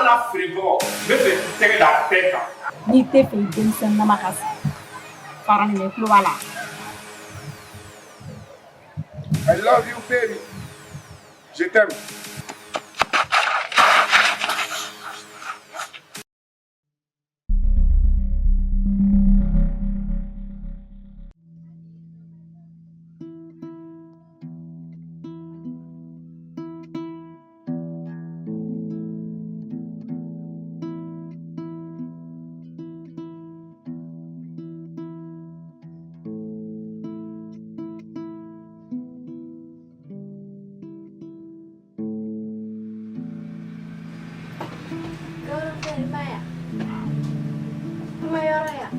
n'a feerebagaw, n bɛ fɛ k'i tɛgɛ da bɛɛ kan. N'i tɛ fɛ i denmisɛnninama ka sa, fara nin na, i tulo b'a la. I love you, baby. Je t'aime. Maya. Kuma yɔrɔ ya.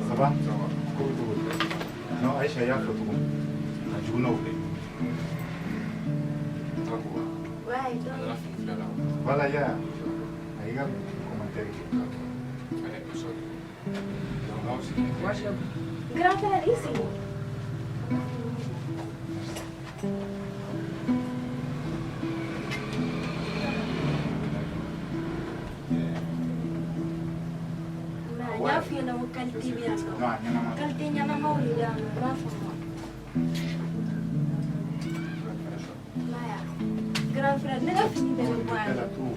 Ça va? Ça va. Ko bɛ cogo di? Non, Aïcha y'a fɔ cogo min. A jugu n'aw bɛɛ. Ouais, donc. Voilà, ya. A y'i ka commentaire kɛ. Grand frère, i sigi. Mais n y'a f'i ɲɛna ko qualité bɛ yan nɔ. Non, a ɲɛnama. Qualité ɲɛnamaw de bɛ yan nɔ, i b'a faamu wa? Maya, grand frère, ne ka fini bɛɛ bɛ bɔ yan Elle nɔ. a tout.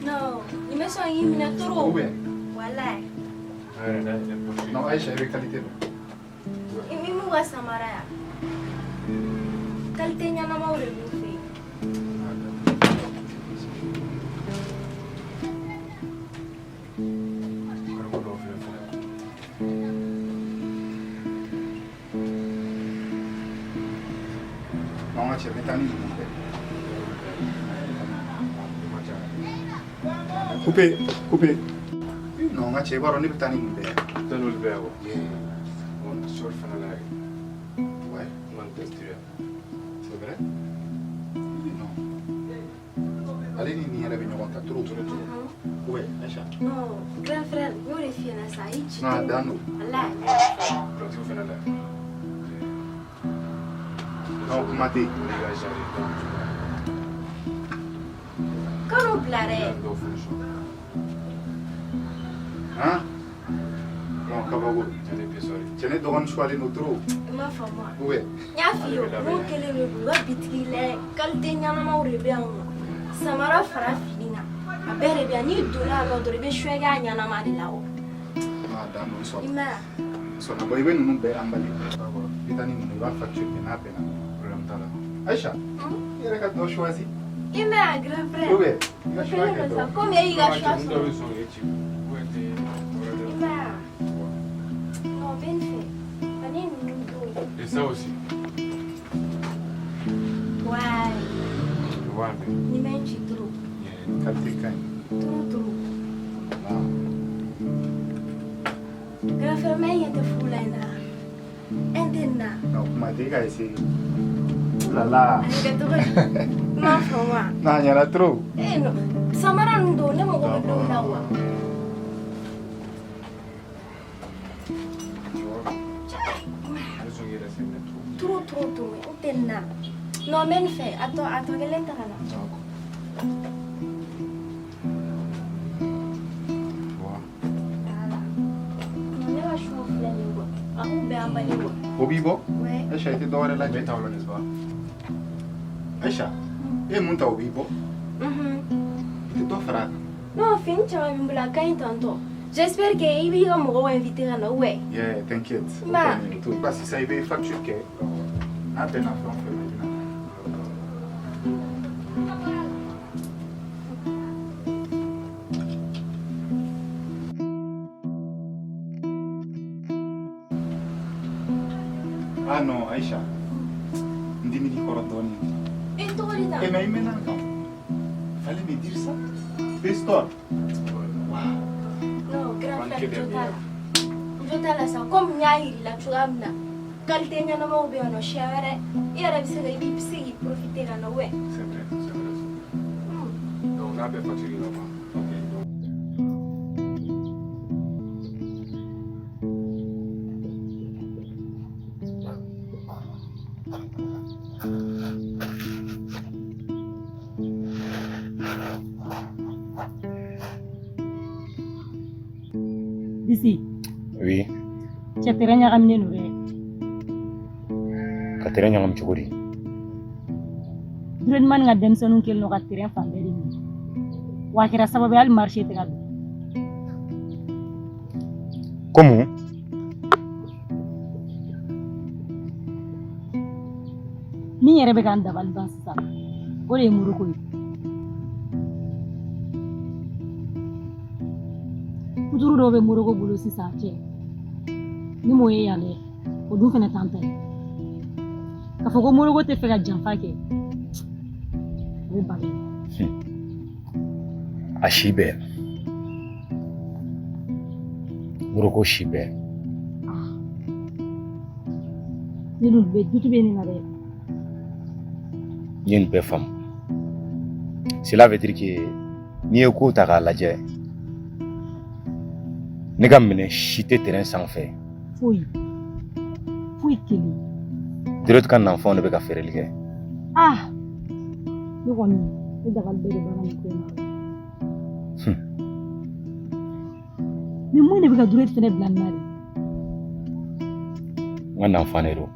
Non, nin bɛ sɔn k'i minɛ trop. Ou bien? Walayi. Non, Aïcha, i bɛ qualité dɔn. I m'u ka samara yan. Qualité ɲɛnamaw de b'u fɛ yen. Non, n ka cɛ, n bɛ taa ni ninnu bɛɛ. Coupé, coupé. Non, n ka cɛ, i b'a dɔn ne bɛ taa ni nin bɛɛ ye. Yeah. Ouais, c'est vrai? Non. Ale ni nin yɛrɛ bɛ ɲɔgɔn ta trop trop trop. Ouais, Aïcha. Non, grand frère, n y'o de f'i ɲɛna sa, a y'i ci Non, a trop. dan don. Walayi. Non, kuma tɛ yen. Kan'o bila dɛ. Han? Non, kabako. Cɛ, ne dɔgɔnin suwalen don trop. I m'a faamu wa? Ouais. N y'a f'i ye, mun kelen de don, u ka bitigi lajɛ, qualité ɲɛnamaw de bɛ yan nɔ. Samara fara fini kan, a bɛɛ de bɛ yan. N'i donna yan nɔ dɔrɔn, i bɛ choix kɛ a ɲɛnama de la o. Non, a dan don, i I sɔnna. m'a ye wa? I sɔnna. Bon, i bɛ ninnu bɛɛ emballé. I bɛ taa ni ninnu, i b'a facture kɛ n'a bɛnna. Problème t'a la. Aïcha, i yɛrɛ ka dɔ choisi. I m'a ye wa, grand frère? Ou bien, i ka O choix kɛlen kɛ don sa, dɔrɔn. komi e y'i ka choix sɔrɔ. I m'a ye wa? Non, n bɛ nin fɛ. Ani ninnu dɔw. Et ça aussi. Ouais, Tu vois un peu. nin bɛ n ci trop. Qualité ka ɲi. Trop trop. Non. Grand frère, mais e ɲɛ tɛ fu la in na. E tɛ nin na. Non, kuma tɛ, i ka essayer. Ouh là là. A bɛ kɛ cogo di? I m'a faamu wa? Non, a ɲɛna trop. Eh non, samara ninnu dɔw ne mago bɛ dɔw la wa. Trop trop trop, n tɛ nin na. Non, n bɛ nin fɛ, a tɔ kelen ta ka na. Voilà. Non, ne ka choix filɛ nin ye quoi. A k'u bɛɛ emballé quoi. O b'i bɔ? Ouais. Aïcha, i tɛ dɔ wɛrɛ lajɛ? Aïcha, e ye mun ta o b'i bɔ? Mhm. I tɛ dɔ fara a kan? Non, fini caman bɛ n bolo, a ka ɲi tantɔ. J'espère que i b'i ka mɔgɔw invité ka na, ouais. Yeah, t'inquiète. O Ma. kɔni, o to yen. Ba, sisan i bɛ facture kɛ. N'a bɛnna fɛn o fɛn ma, i bɛ na. Ah non, Aïcha. N dimin'i kɔrɔ dɔɔnin. E tɔgɔ di tan? Eh mais i mɛnna n kan. Fallait me dire ça. Pestor. Wow. Non, grand frère, jo t'a la. Jo t'a la sa, komi n y'a yir'i la cogoya min na. Qualité ɲɛnamaw bɛ yan nɔ, siɲɛ wɛrɛ i yɛrɛ bɛ se ka i bɛ se k'i profiter ka na, ouais. C'est vrai, c'est vrai. Donc, n'a bɛɛ facture la ban. Ok. Disi. Oui. Cɛ terrain ɲagaminen don dɛ. Ka terrain ɲagami cogo di? Duredimani ka denmisɛnninw kɛlen don ka terrain fan bɛɛ de minɛ. Wa a kɛra sababu ye hali marché tɛ ka don. Ko mun? Min yɛrɛ bɛ ka n dabali ban sisan, o de ye Moroko ye. Kuturu dɔw bɛ Moroko bolo sisan cɛ. Ni m'o ye yan dɛ, o dun fana t'an ta ye. K'a fɔ ko Moroko tɛ fɛ ka janfa kɛ, o bɛ bali. A si bɛɛ. Moroko si bɛɛ. Ne dun bɛ dutu bɛ nin na dɛ. N ye nin bɛɛ faamu. Cela veut dire que n'i ye ko ta k'a lajɛ, ne ka minɛ si tɛ terrain sanfɛ. Foyi. Foyi kelen. Direct ka nanfanw de bɛ ka feereli kɛ. Ah! Ne kɔni, ne dabali bɛɛ de banna nin ko in na. Mais mun de bɛ ka Dureti fɛnɛ bila nin na de? N ka nanfan de don.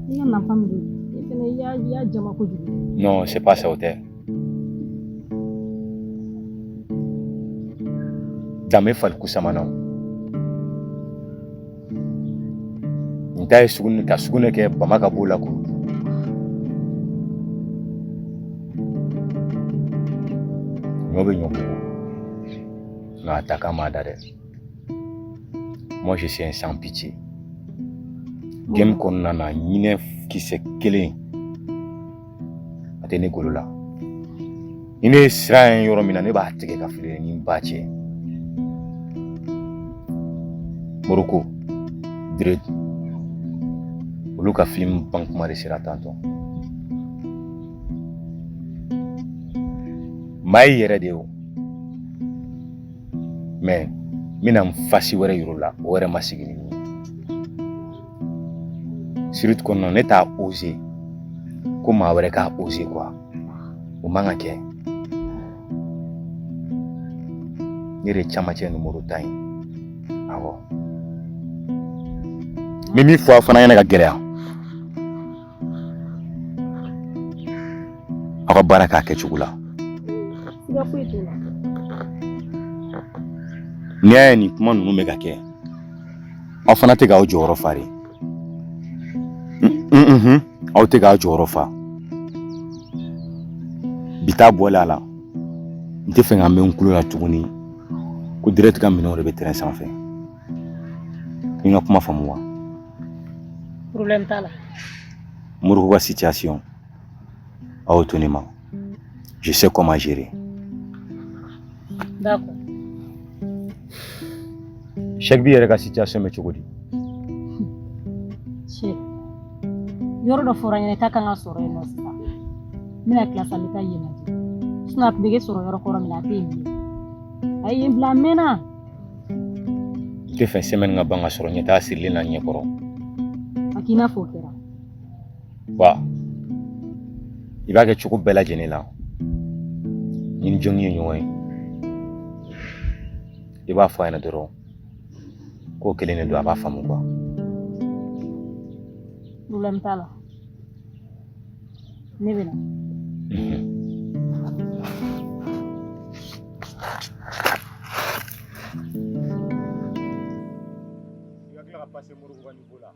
I ka nanfan min don, e fɛnɛ i y'a jama kojugu. Non, c'est pas ça, o tɛ. Danbe faliku sabanan. N ta ye sugunɛ ka sugunɛ kɛ bama ka b'o la ko. Ɲɔ bɛ ɲɔ bugu. Nka a ta kan m'a da dɛ. Moi, je suis un sans pitié. Game kɔnɔna na ɲinɛ kisɛ kelen a tɛ ne golo la. Ni ne ye sira ye yɔrɔ min na, ne b'a tigɛ ka fili ni n ba cɛ. Moroko, Dred, olu ka film ban kuma de sera tantɔ. Maa y'i yɛrɛ de ye o. Mais n bɛna n fasi wɛrɛ yir'u la, o yɛrɛ ma sigi ni min ye. Surtout kɔnɔna ne t'a osé ko maa wɛrɛ k'a osé quoi. O man ka kɛ. Ne de ye camancɛ numéro 10 ye. Awɔ. N bɛ min fɔ aw fana ɲɛna ka gɛlɛya. Aw ka baara k'a kɛcogo la. Siga foyi t'o la. N'i y'a ye nin kuma ninnu bɛ ka kɛ, aw fana tɛ k'aw jɔyɔrɔ fa de. Aw tɛ k'aw jɔyɔrɔ fa. Bi ta bɔlen a la, n tɛ fɛ ka mɛn n kulo la tuguni ko direct ka minɛnw de bɛ terrain sanfɛ. I n ka kuma faamu wa? Problème t'a la. Moroko ka situation, aw to ne ma. Je sais comment gérer. D'accord. Cheikh bi yɛrɛ ka situation bɛ cogo di? Cheikh, yɔrɔ dɔ fɔra n ɲɛna k'a kan ka sɔrɔ yen nɔ sisan. N bɛna tila sisan n bɛ taa yen lajɛ. Sinon a tun bɛ kɛ sɔrɔ yɔrɔ kɔrɔ min na a tɛ yen bilen. A ye yen bila a mɛnna. N tɛ fɛ semaine ka ban ka sɔrɔ ɲɛtaa sirilen na ɲɛkɔrɔ. A k'i n'a fɔ o kɛra. Wa i b'a kɛ cogo bɛɛ lajɛlen la. Ni ni jɔnni ye ɲɔgɔn ye, i b'a fɔ a ɲɛna dɔrɔn k'o kelen de don, a b'a faamu quoi. Problème t'a la. Ne bɛ na. I ka tila ka passer Moroko ka niveau la.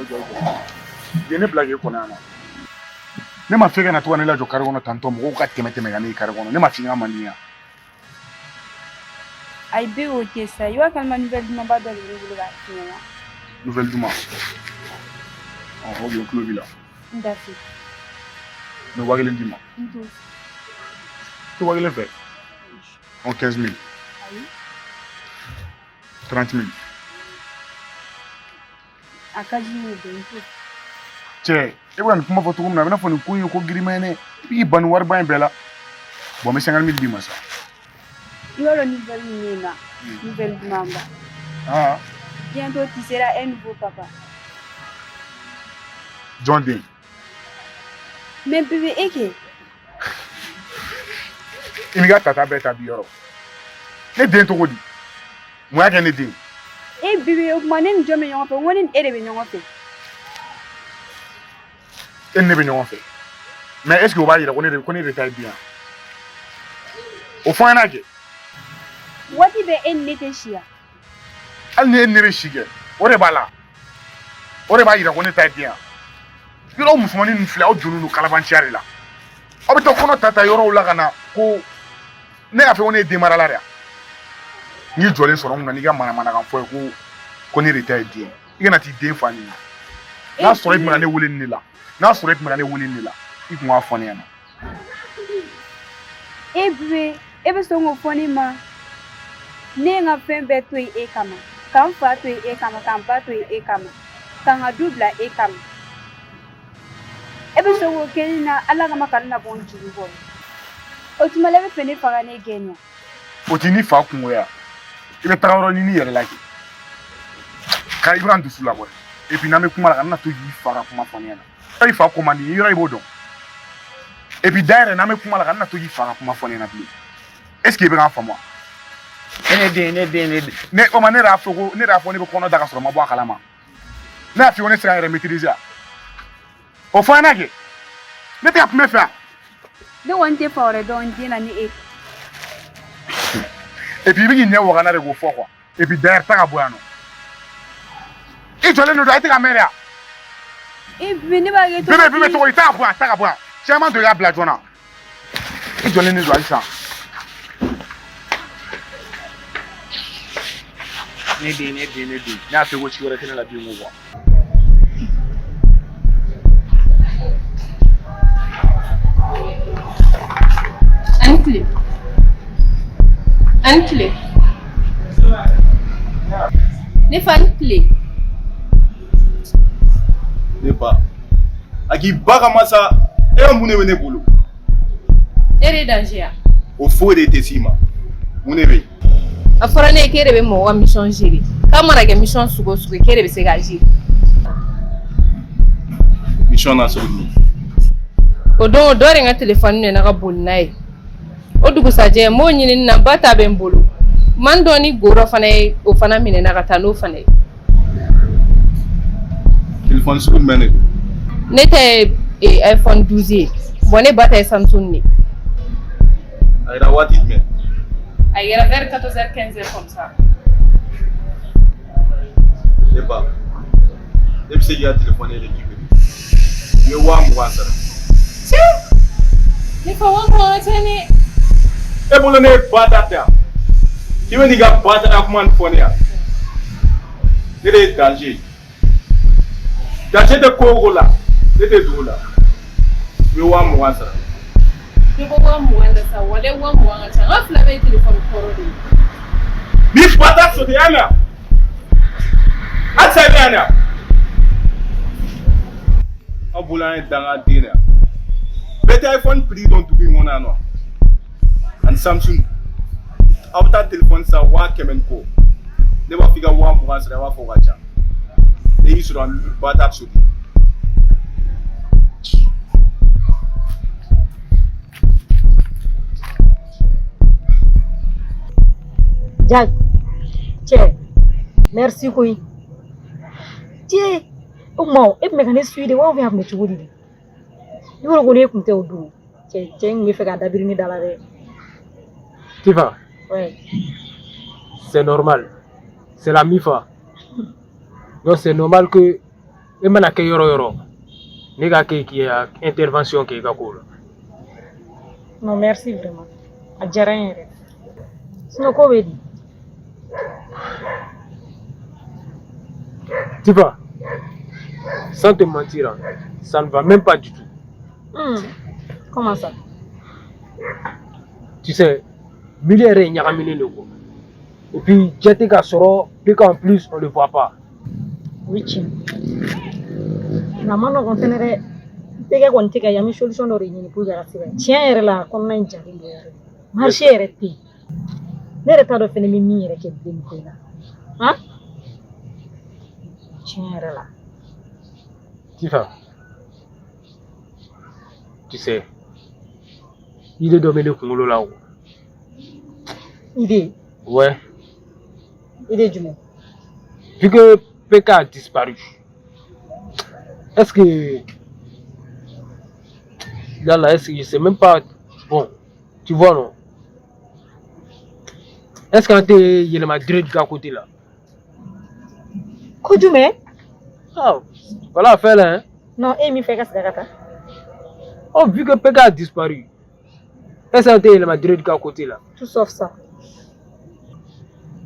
Jɔ, jɔ. I ye ne bila k'e kɔnɔ yan nɔ. Ne ma f'e ka na to ka ne lajɔ kare kɔnɔ tantɔ, mɔgɔw ka tɛmɛ tɛmɛ ka ne ye kare kɔnɔ. Ne ma f'i k'a man di n ye. Ayi, bɛ o tɛ sa. I b'a kalama, nouvelle dumanba dɔ de bɛ ne bolo k'a f'i ɲɛna. Nouvelle duman? Ɔ, ok, n tulo b'i la. N t'a fɛ. N bɛ 5000 d'i ma. N t'o fɛ. Tɛ 5000 fɛ? Ɔ, 15 000. Ayi. 30 000. A ka di ne ye dɛ, n t'o fɛ. Cɛ, e bɛ ka nin kuma fɔ cogo min na, a bɛ n'a fɔ nin ko in ye ko girinman ye dɛ. I b'i ban nin wariba in bɛɛ la. Bon, n bɛ 50 000 d'i ma sa. I b'a dɔn nouvelle min bɛ yen nɔ, nouvelle dumanba. Ah. Bientôt tu seras un nouveau papa. Jɔn den? Mais bébé, e kɛ. I b'i ka tata bɛɛ ta bi yɔrɔ. Ne den cogo di? Mun y'a kɛ ne den? E bébé, o tuma ne ni jɔn bɛ ɲɔgɔn fɛ? N ko ne ni e de bɛ ɲɔgɔn fɛ. E ni ne bɛ ɲɔgɔn fɛ. Mais est ce que o b'a yira ko ne de ta ye den ye? O fɔ an ɲɛna kɛ. Waati bɛɛ e ni ne tɛ si yan. Hali ni e ni ne bɛ si kɛ, o de b'a la. O de b'a yira ko ne ta ye den ye. Yɔrɔ musomanin ninnu filɛ, aw donnen don kalabanciya de la. Aw bɛ taa kɔnɔ ta ta yɔrɔw la ka na ko ne y'a fɔ ko ne ye den marala de ye. N'i jɔlen sɔrɔ n kunna n'i ka manamanakan fɔ ye ko ne de ta ye den ye. I kana t'i den fa nin na. N'a sɔrɔ e tun bɛ ka ne wele nin de la. N'a sɔrɔ e tun bɛ ka ne wele nin de la, i tun b'a fɔ ne ɲɛna. E bébé, e bɛ sɔn k'o fɔ ne ma? Ne ye n ka fɛn bɛɛ to yen e kama, ka n fa to yen e kama, ka n ba to yen e kama, ka n ka du bila e kama. E bɛ sɔn k'o kɛ ne na Ala kama ka ne labɔ n jigi kɔrɔ? O tuma la e bɛ fɛ ne fa ka ne gɛn wa? O t'i ni fa kungo ye wa? I bɛ taga yɔrɔ ɲini i yɛrɛ la kɛ. Ka i bɛ ka n dusu labɔ dɛ. Et puis n'an bɛ kuma la, kana na to k'i fa ka kuma fɔ ne ɲɛna. I fa ko man di, yɔrɔ i b'o dɔn. Et puis d'ailleurs, n'an bɛ kuma la, kana na to k'i fa ka kuma fɔ ne ɲɛna bilen. Est ce que i bɛ k'an faamu wa? E ne den, ne den, ne den. Ne o ma, ne yɛrɛ y'a fɔ ko ne yɛrɛ y'a fɔ ne bɛ kɔnɔ da ka sɔrɔ n ma bɔ a kalama. Ne y'a f'i ye ko ne tɛ se k'an yɛrɛ maîtriser wa? O fɔ an ɲɛna kɛ. Ne tɛ ka kuma e fɛ wa? Ne kɔni tɛ fa wɛrɛ dɔn n den na ni e. Et puis i bɛ k'i ɲɛ waga n na de k'o fɔ quoi. Et puis d'ailleurs, taa ka bɔ yan nɔ. I jɔlen de don, a tɛ ka mɛn de wa? E bébé, ne b'a kɛ cogo Bébé, bébé di? cogo di? Taa ka bɔ yan, taa ka bɔ yan. Caman to i k'a bila joona. I jɔlen de don halisa. Ne den, ne den, ne den. Ne y'a f'i ye ko ci wɛrɛ tɛ ne la bilen ko quoi. Ani tile. Ani tile. Ne fa, ni tile. Ne ba, a k'i ba ka masa, e ka mun de bɛ ne bolo? E de ye danger ya. O foyi de tɛ s'i ma. Mun de bɛ yen? A fɔra ne ye k'e de bɛ mɔgɔ ka mission gérer. K'a mana kɛ mission sugu o sugu ye, k'e de bɛ se k'a gérer. Mission na sugu jumɛn? O don, o dɔ de n ka téléphone minɛ ka boli n'a ye. O dugusajɛ, n b'o ɲinini na, ba ta bɛ n bolo. Man dɔ ni go dɔ fana ye o fana minɛ na ka taa n'o fana ye. Téléphone sugu jumɛn de don? Ne ta ye iPhone 12 ye. Bon, ne ba ta ye Samsung de ye. A yira waati jumɛn? A yɛrɛ vers 14h 15h comme ça. Ne ba, e bɛ se k'i ka téléphone récupérer. I bɛ 20 000 sara. Cɛ! Ne fa, 20 000 ka ca ne. E bolo ne ye ba ta tɛ yan. K'i bɛ n'i ka ba ta kuma nin fɔ ne yan. Ne de ye danger ye. Danger tɛ ko o ko la, ne tɛ don o la. I bɛ 20 000 sara. Ne ko 20 000 na sa, walayi 20 000 ka ca. N ka fila bɛɛ ye téléphone kɔrɔ de ye. Ni ba ta sote yan na. Halisa i bɛ yan na. Aw bolo an ye dangaden de ye. Bɛɛ tɛ iPhone prix dɔn dugu in kɔnɔ yan nɔ. Ani Samsung. Aw bɛ taa téléphone san 100 000 ni kɔ. Ne b'a fɔ i ka 20 000 sara, i b'a fɔ o ka ca. Ne y'i sɔrɔ an ba ta sote. Jack, cɛ, merci koyi. Cɛ, o tuma e tun bɛ ka ne suit de wa, ou bien a tun bɛ cogo di de? I b'a dɔn ko ne tun tɛ o don. Cɛ, cɛ in tun bɛ fɛ k'a dabiri ne da la dɛ. Tifa, Ouais. c'est normal. C'est la MIFA. Donc c'est normal que E mana kɛ yɔrɔ o yɔrɔ, ne ka kɛ k'i ka intervention kɛ i ka ko la. Non, merci vraiment. A diyara n ye yɛrɛ. Sinon ko bɛ di? Tifa, sans te mentir, hein, ça ne va même pas du tout. Comment ça? Tu sais, milieu yɛrɛ ye ɲagaminen de quoi. Et puis, jɛ tɛ ka sɔrɔ, puis qu'en plus, on ne le voit pas. O ye tiɲɛ. Nka a ma nɔgɔn fɛnɛ dɛ. Tɛgɛ kɔni tɛ ka ye, an bɛ solution dɔ de ɲini pour que a ka se ka. Tiɲɛ yɛrɛ la, a kɔnɔna in jalen don yɛrɛ. Marché yɛrɛ tɛ yen. Ne yɛrɛ t'a dɔn fɛnɛ n bɛ min yɛrɛ kɛ bilen nin ko in na. Han? Tiɲɛ yɛrɛ la. Tifa, tu sais, idée dɔ bɛ ne kunkolo la quoi. Idée? Ouais. Idée jumɛn? Vu que PK a disparu, est-ce que là, là, est-ce que je sais même pas. Bon, tu vois, non? Est-ce qu'an tɛ yɛlɛma direct ka côté là? Ko jumɛn? Ah, voilà affaire là, hein. Non, e ye min fɔ i ka segin a kan tan. Oh, vu que PK a disparu, est-ce qu'an tɛ yɛlɛma direct ka côté là? Tout sauf ça.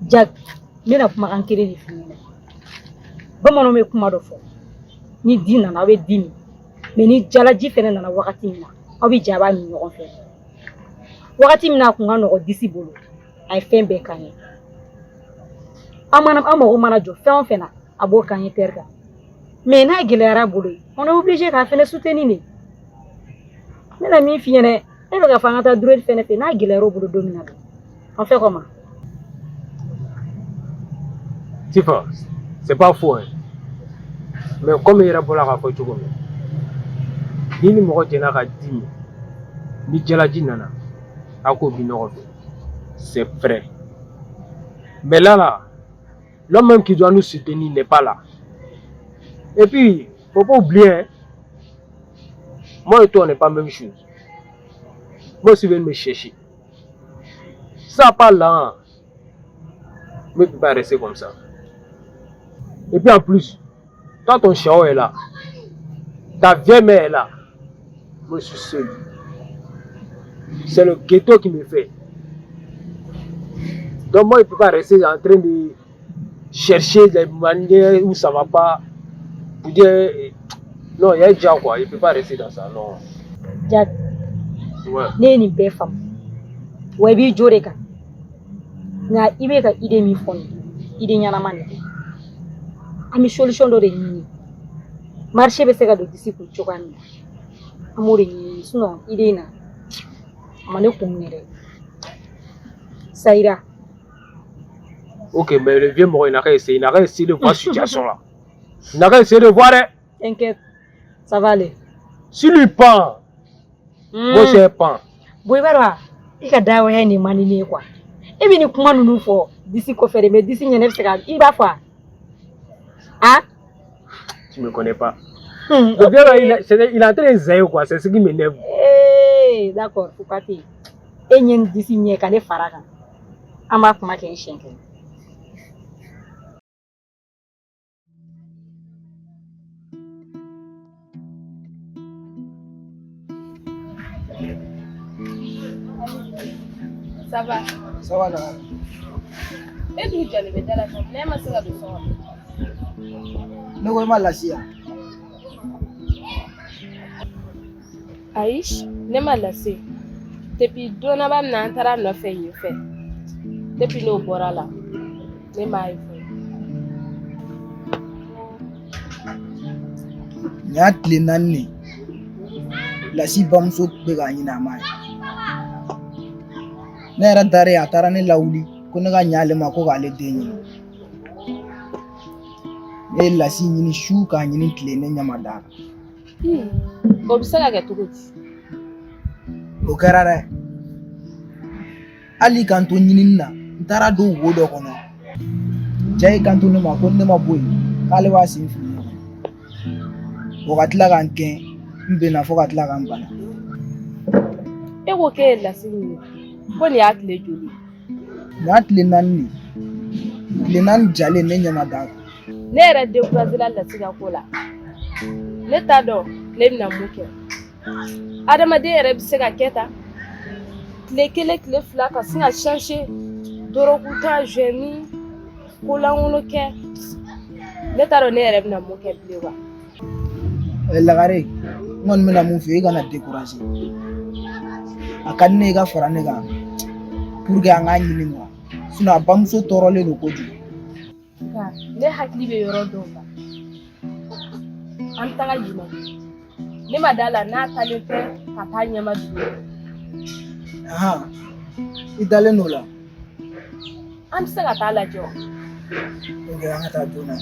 Jack, n bɛna kumakan kelen de f'i ɲɛna. Bamananw bɛ kuma dɔ fɔ. Ni di nana, aw bɛ di min. Mais ni jalaji fɛnɛ nana wagati min na, aw bɛ jɛ a b'a min ɲɔgɔn fɛ. Wagati min na a kun ka nɔgɔ disi bolo, a ye fɛn bɛɛ k'an ye. An mana an mago mana jɔ fɛn o fɛn na, a b'o k'an ye teri kan. Mais n'a gɛlɛyara a bolo, on est obligé k'a fɛnɛ soutenir de. N bɛna min f'i ɲɛna, e bɛ ka fɔ an ka taa Droid fɛnɛ fɛ, n'a gɛlɛyara o bolo don min na dun, on fait comment? Tifa, c'est pas faux, hein. Mais comme i yɛrɛ bɔra k'a fɔ cogo min, ni ni mɔgɔ jɛnna ka di min, ni jalaji nana, a k'o bi ɲɔgɔn fɛ. C'est vrai. Mais là, là, l'homme même qui doit nous soutenir n'est pas là. Et puis, faut pas oublier, hein, moi et toi, on n'est pas même chose. Moi aussi, viens me chercher. Ça pas là, hein. Mais je ne peux pas rester comme ça. Et puis en plus, toi, ton chien est là. Ta vieille mère est là. Moi, je suis seul. C'est le ghetto qui me fait. Donc moi, je ne peux pas rester en train de chercher des manières où ça ne va pas. Pour dire, non, il y a déjà quoi. Je ne peux pas rester dans ça, non. Jack, Ouais. ne ye nin bɛɛ faamu. Wa i b'i jo de kan. Nka i bɛ ka idée min fɔ nin ye, idée ɲɛnama de tɛ. An bɛ solution dɔ de ɲini. Marché bɛ se ka don disi kun cogoya min na. An b'o de ɲini. Sinon, idée in na, a ma ne kun minɛ dɛ. Ça ira. Ok, mais le vieux mort, il n'a qu'à essayer. Il n'a qu'à essayer de voir cette situation là. Il n'a qu'à essayer de voir. Hein. T'inquiète, ça va aller. Si lui pend, moi c'est pend. Bon, i b'a dɔn wa, i ka dawaya nin man di ne ye quoi. E bɛ nin kuma ninnu fɔ disi kɔfɛ de, mais disi ɲɛ ne bɛ se ka i b'a fɔ wa? Ah? Tu me connais pas. Le vieux là, il est en train de zayer quoi. C'est ce qui m'énerve. Eh, d'accord, faut pas te. E ɲɛ ni disi ɲɛ ka ne fara kan. An b'a kuma kɛ n siɲɛ kelen. Ça va? Ça va là. E dun jalen bɛ da la sisan, ne ma se ka don so kɔnɔ. Ne ko i ma lasi yan. Ayi, ne ma lase. Depuis don laban min na an taara a nɔfɛ yen fɛ. Depuis n'o bɔra la, ne m'a ye foyi. Nin y'a tile 4 de ye. Lasi bamuso bɛ k'a ɲini a ma ye. Ne yɛrɛ taara yen, a taara ne lawuli ko ne ka ɲɛ ale ma ko k'ale den ɲini. Ne ye lasi ɲini su k'a ɲini tile, ne ɲɛ ma d'a kan. O bɛ se ka kɛ cogo di? O kɛra dɛ. Hali k'an to ɲinini na, n taara don wo dɔ kɔnɔ. Cɛ y'i kanto ne ma ko ne ma bɔ yen, k'ale b'a sen fili ɲɔgɔn. O ka tila ka n gɛn, n benna fo ka tila ka n bana. E ko k'e ye lasi ɲini, ko nin y'a tile joli ye? Nin y'a tile 4 de ye. Tile 4 jalen ne ɲɛ ma d'a kan. Ne yɛrɛ découragé la lasi ka ko la. Ne t'a dɔn ne bɛna mun kɛ. Adamaden yɛrɛ bɛ se ka kɛ tan tile kelen, tile fila, ka sin ka changer, dɔrɔgu ta, joint min, ko lankolon kɛ. Ne t'a dɔn ne yɛrɛ bɛna mun kɛ bilen wa. Lagare, n kɔni bɛna mun f'i ye, i kana décourager. A ka di ne ye i ka fara ne kan pour que an k'a ɲini quoi, sinon a bamuso tɔɔrɔlen don kojugu. Nka ne hakili bɛ yɔrɔ dɔw la, an taga yen nɔ. Ne ma da la n'a taalen tɛ ka taa ɲɛma dugu. Ahan, i dalen don o la? An bɛ se ka taa lajɛ o. Ok, an ka taa joona.